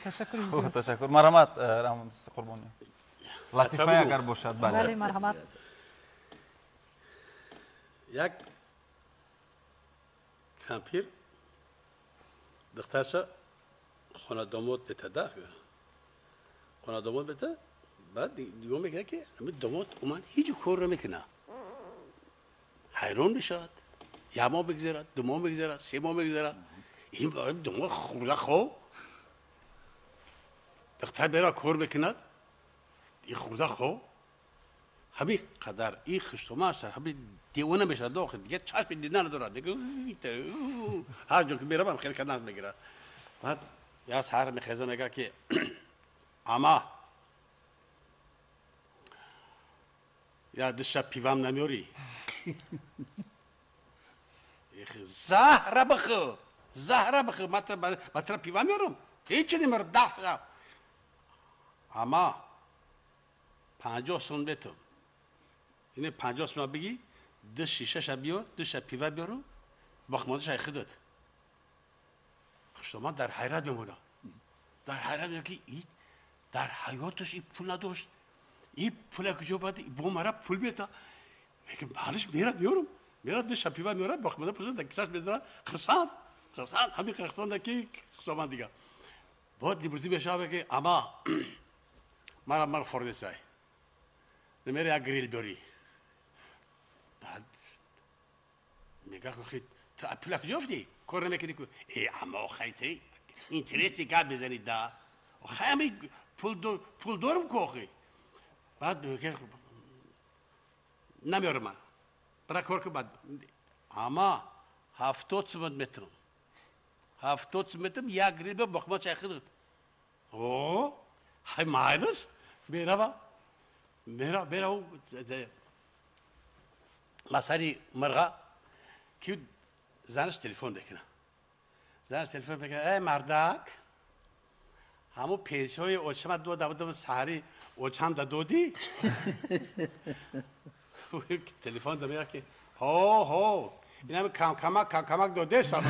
Ташаккури зиёд. Ташаккур. Марҳамат, Раҳмон Қурбонӣ. Латифае агар бошад, бале. Бале, марҳамат. Як кампир духтарша хонадомод бетада, хонадомод бета. Баъд нигоҳ мекунад, ки ҳамин домод уман ҳеҷ кор намекунад. Ҳайрон мешавад. Як моҳ бигзарад, 2 моҳ мегзарад, 3 моҳ мегзарад, ин домод хӯрда хоб. Духтар бера кор мекунад, ин хӯрда хоб. Ҳамин қадар ин хуштомааш ҳамин девона мешавад. Охир дига чашми дидан надорад. Ҳар ҷо ки меравам, хеле кардан мегирад. Баъд як саҳар мехеза, мегӯяд, ки ама, я ду шиша пивам намеёрӣ? Заҳра бихӯ, заҳра бихӯ, ма тра пива меёрам, ҳечи немерам. Даф ама, 50 сум бетум, ине 50 сума бигӣ, ду шишаша биёр, ду шиша пива биёру боқимондаша худат. Хуштомад дар ҳайрат мемонад, дар ҳайрат мемонад, ки и дар ҳаёташ и пул надошт, и пула куҷо бад бо мара пул мета. Мегӯ, ҳалиш мерад, меёрам. Мерад, ду шиша пива меёрад, боқимонда пулша дар кисаш мезанад. Хирсанд, хирсанд, ҳамин хирсанда, ки хусоманд дига. Бояд нимрӯзӣ мешавад, ки ама, мара мар фордесай, намери як грил биёрӣ? Баъд мега, хи ту пула куҷо ёфтӣ, кор намекунӣ ку? Э, ама, хай, интереси гап мезанӣ да, хай, ами пул дорам ку охи. Баъд мега, намеёрам ман, бара кор ку. Баъд, ама, 70 сумат метавам, 70 сум метавам, як грил биёр, боқимонда чай худат. О, ҳай, майлаш. Мерава, мера, мера масари мирға, ки занаш телефон мекунад. Занаш телефон мекунад: э, мардак, ҳамун пенсияҳои очама дода будам, саҳари очам да додӣ? Телефон да мега, ки ҳо, ҳо, инами камкамак камкамак додесам.